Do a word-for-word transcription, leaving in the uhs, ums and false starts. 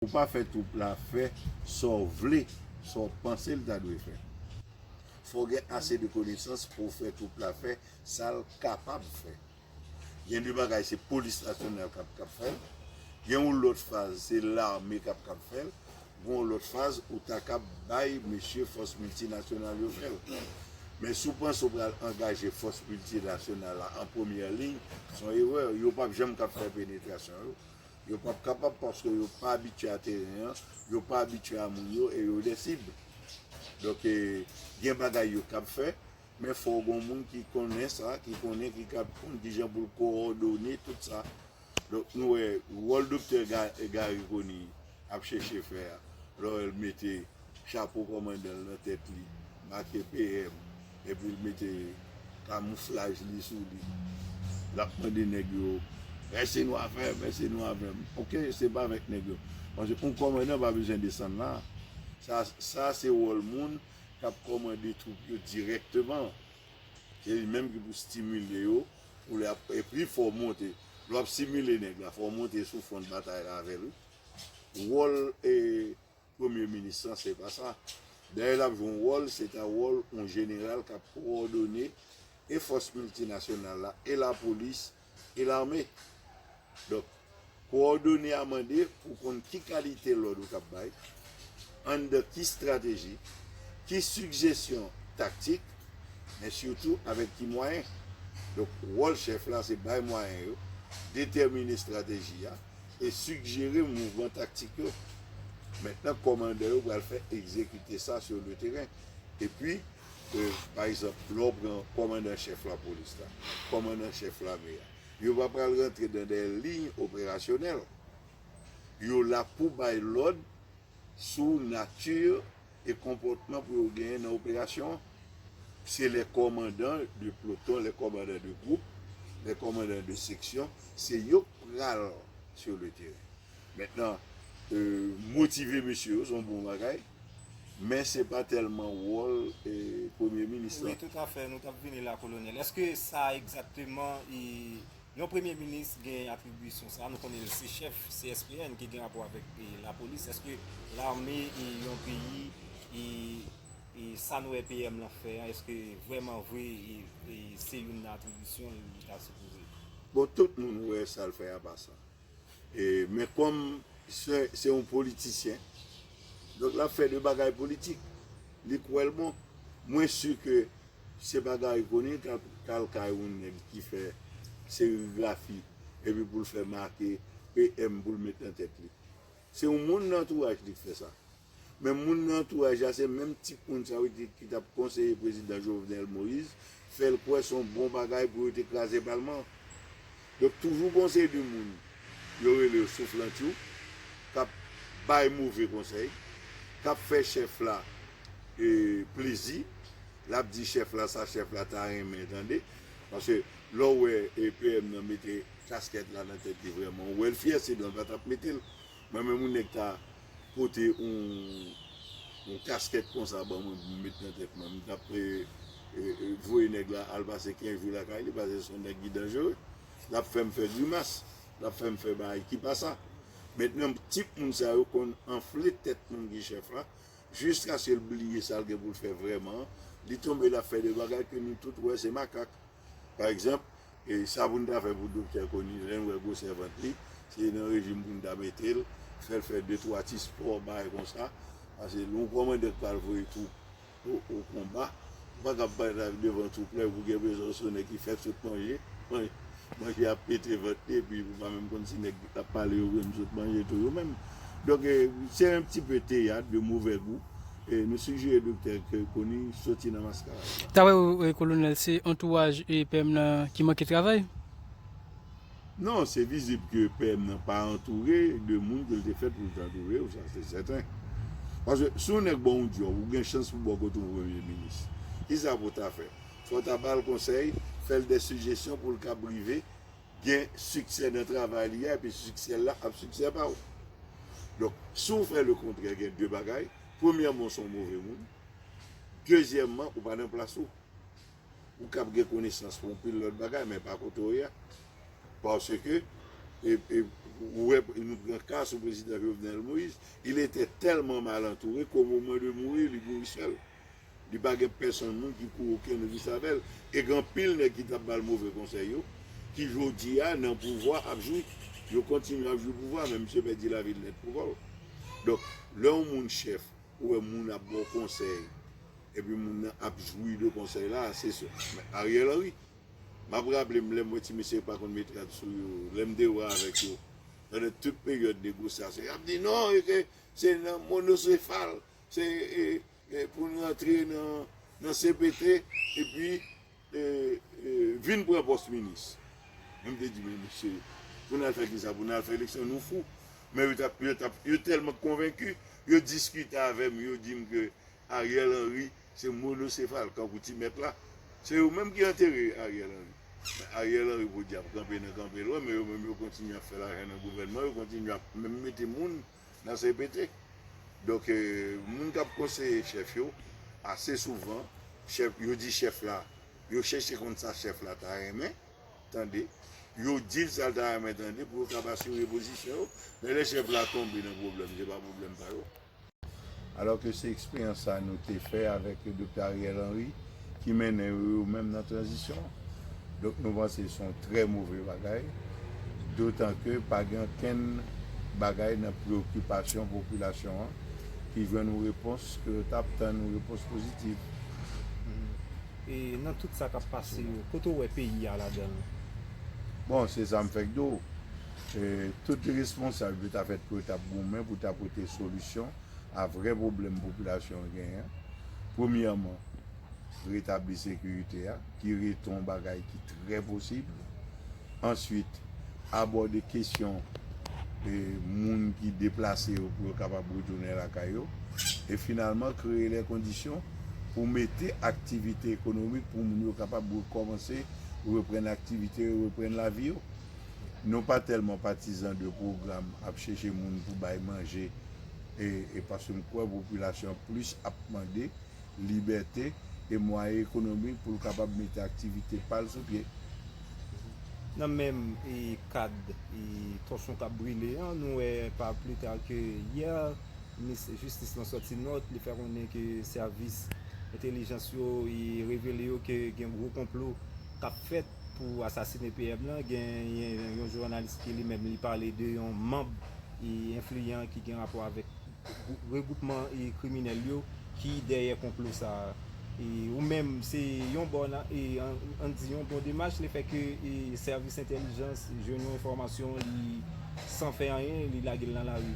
Ou pa fè twoup la fè sa w vle, sa w panse l ta dwe fè. Fò w gen ase de konesans pou w fè twoup la fè sa l kapab fè. Gen de bagay se polis nasyonal k ap k ap fè l. Gen yon lòt faz se lame k ap k ap fè l. Gen yon lòt faz ou ta kab bay mesye fòs miltinasyonal yo fè l. Men si w panse w pral angaje fòs miltinasyonal la an premyè liy, se yon erè. Yo p ap janm kab fè penetrasyon yo. Yo p ap kapab paske yo pa abitye a teren an, yo pa abitye a moun yo e yo dè sib. Donk, e, gen bagay yo kab fè, men fò w gen moun ki konnen sa, ki konnen, ki kab konn kijan pou l kowòdone tout sa. Donk, nou wè wòl doktè Ga- Garry Conille ap chèche fè a, lè w wè l mete chapo kòmandan l nan tèt li, make P M, epi l mete kamouflaj li sou li. L ap mande nèg yo, "Mèsi nou avè m, mèsi nou avè m." Oke, se pa avèk nèg yo. Paske yon kòmandan pa bezwen desann la. Sa, sa se wòl moun k ap kòmande twoup yo dirèkteman. Se li menm ki pou stimile yo, pou lè ap, epi fò w monte. Lè w ap stimile nèg la, fò w monte sou fwon batay la avè l, wi. Wòl, e, premye minis lan, se pa sa. Dayè, l ap jwe yon wòl, se ta wòl yon jeneral k ap kowòdone e fòs miltinasyonal la, e lapolis, e lame. Donk, kowòdone a mande pou konn ki kalite lòd ou t ap bay, anndan ki estrateji, ki sigjesyon taktik, men sitou avèk ki mwayen. Donk, wòl chèf la, se bay mwayen yo, detèmine estrateji a, e sigjere mouvman taktik yo. Mentnan, kòmandan yo pral fè egzekite sa sur le terrain. Epi, e, pa egzanp, lè w pran kòmandan chèf lapolis la, kòmandan chèf lame a, yo pa pral rantre nan de liy operasyonèl. Yo la pou bay lòd sou nati e konpòtman pou yo genyen nan operasyon an. Se les commandants de peloton, les commandants de groupe, les commandants de section, se yo k pral sur le terrain. Mentnan, e, motive mesye yo, se yon bon bagay, men se pa tèlman wòl, e, premye minis lan. Wi, toutafè, nou t ap vini la, kolonèl. Èske sa egzakteman, e, yon premye minis gen atribisyon sa? Nou konnen l se chèf C S P N ki gen rapò avèk, e, lapolis. Èske lame, e, yon peyi, e, e, sa nou wè P M lan fè a, èske vrèman vre, e, e, se youn nan atribisyon li ta sipoze? Bon, tout moun wè sa l fè a pa sa. E, men kòm se, se yon politisyen, donk l ap fè de bagay politik. Li kwè l bon. Mwen si ke se pa Garry Conille k al, k al kay yon nèg ki fè serigrafi, epi pou l fè make P M pou l met nan tèt li. Se yon moun nan antouraj li k fè sa. Men moun nan antouraj la, se menm tip moun sa yo ki, ki t ap konseye prezidan Jovenel Moïse, fè l kwè se yon bon bagay pou yo te kraze palman. Donk, toujou gon seri de moun, yo rele yo souflantyou, k ap bay move konsèy, k ap fè chèf la, e, plezi, l ap di chèf la sa chèf la ta renmen tande. Paske lè w wè, e, P M nan mete kaskèt la nan tèt li vrèman, ou wè l fyè, sidnon l pa t ap mete l. Mwen menm, yon nèg ta pote yon, yon kaskèt konsa ban mwen pou m met nan tèt mwen, m t ap, e, e, e, voye nèg la al pase kenz jou lakay li, paske se yon nèg ki danjere. L ap fè m fè grimas, l ap fè m fè bagay ki pa sa. Mentnan, tip moun sa yo konn anfle tèt moun ki chèf la, jiskaske l bliye sa l gen pou l fè vrèman an, li tonbe l ap fè de bagay ke nou tout wè se makak. Pa egzanp, e sa pou n ta fè pou Doktè Conille, lè n wè gwosè vant li, se nan rejim pou n ta mete l, fè l fè de twa ti spò, bagay konsa. Paske lè yon kòmandan k pral voye twoup o, o konba, ou pa kab parèt devan twoup la epi w gen bezwen se yon nèg ki fèk sot manje, manje, manje ap pete vant li, epi ou pa menm konn si nèg k ap pale yo menm sot manje tou yo menm. Donk, e, se yon ti pe teyat de movè gou. E nou sijere Doktè Conille soti nan maskarad la. Dapre w, e, Kolonèl, se antouraj, e, P M nan ki manke travay? Non, se vizib ke P M nan pa antoure de moun ke l te fèt pou l te antoure yo, sa se sèten. Paske si yon nèg ba w yon djòb, ou gen chans pou ba w kote yon premye minis. Kisa pou w ta fè? Fò w ta ba l konsèy, fè l de sijesyon pou l kab rive gen siksè nan travay li a, epi siksè l la ap siksè pa w. Donk, si w fè lekontrè, gen de bagay. Premyèman, w se yon move moun. Dezyèmman, ou pa nan plas ou. Ou kab gen konesans pou yon pil lòt bagay, men pa kote w ye a. Paske, e, e, Ou wè, nou pran ka sou prezidan Jovenel Moïse, il était tellement mal entouré qu'au moment de mourir, li mouri sèl. Li pa gen pèsonn moun ki kouri okenn ris avè l. E gen anpil nèg ki t ap ba l move konsèy yo, ki jodi a nan pouvwa ap jwi. Yo kontinye ap jwi pouvwa, men misye pèdi lavi l nèt pou kò l. Donk, lè yon moun chèf, ou wè moun ap ba w konsèy, epi moun nan ap jwi de konsèy la, se sou. Men Ariel Henry, m ap raple m lè m wè ti mesye pa konn met rad sou yo, lè m te wè avèk yo, pandan tout peryòd negosyasyon, y ap di non, e ke se nan monosefal, se e, e, pou n rantre nan, nan C P T, epi e, e, vin pran pòs minis. Mwen m te di, men mesye, pou n al fè kisa, pou n al fè eleksyon, nou fou. Men yo t ap, yo t ap, yo tèlman konvenki, yo diskite avè m, yo di m ke Ariel Henry se monosefal, kankou ti mèt la. Se yo menm ki antere Ariel Henry. Men Ariel Henry podyab kanpe nan kanpe lwen, men yo menm yo kontinye ap fè lajan nan gouvènman, yo kontinye ap menm mete moun nan C P T. Donk, e, moun k ap konseye chèf yo, ase souvan, chèf, yo di chèf la, yo chèche konn sa chèf la ta renmen tande, yo di l sa l ta renmen tande pou yo kab asire pozisyon yo. Men lè chèf la tonbe nan pwoblèm, se pa pwoblèm pa yo. Alò ke se eksperyans sa nou te fè avèk Doktè Ariel Henry ki mennen yo, yo menm nan tranzisyon an. Donk, nou panse se yon trè move bagay, dotan ke pa gen okenn bagay nan preyokipasyon popilasyon an ki jwenn yon repons ke yo t ap tann, yon repons pozitif. E nan tout sa k ap pase yo, kote w wè peyi a ladan l? Bon, se sa m fèk di w. E, tout responsab yo ta fèt pou yo t ap goumen, pou ta pote solisyon a vrè pwoblèm popilasyon an genyen an. Premyèman, retabli sekirite a, ki rete yon bagay ki trè posib. Answit, abòde kesyon e, moun ki deplase yo pou yo kapab retounen lakay yo. E finalman, kreye lè kondisyon pou mete aktivite ekonomik pou moun yo kapab rekòmanse, reprann aktivite yo, reprann lavi yo. Nou pa tèlman patizan de pwogram ap chèche moun pou bay manje, e, e paske m kwè popilasyon an plis ap mande libète e mwayen ekonomik pou l kapab mete aktivite pa l sou pye. Nan menm e, kad e, tòchon k ap brile an, nou wè pa pli ta ke yè, minis jistis lan sòti nòt, li fè konnen ke sèvis entèlijans yo e, revele yo ke gen gwo konplo k ap fèt pou asasine P M lan. Gen yon jounalis ki li menm li pale de yon manm e, enfliyan ki gen rapò avèk regwoupman e, kriminèl yo ki dèyè konplo sa a. E, ou menm, se yon bòn, e, an, ann di yon bon demach, lefètke e, sèvis entèlijans jwenn yon enfòmasyon, li san fè anyen, li lage l nan lari.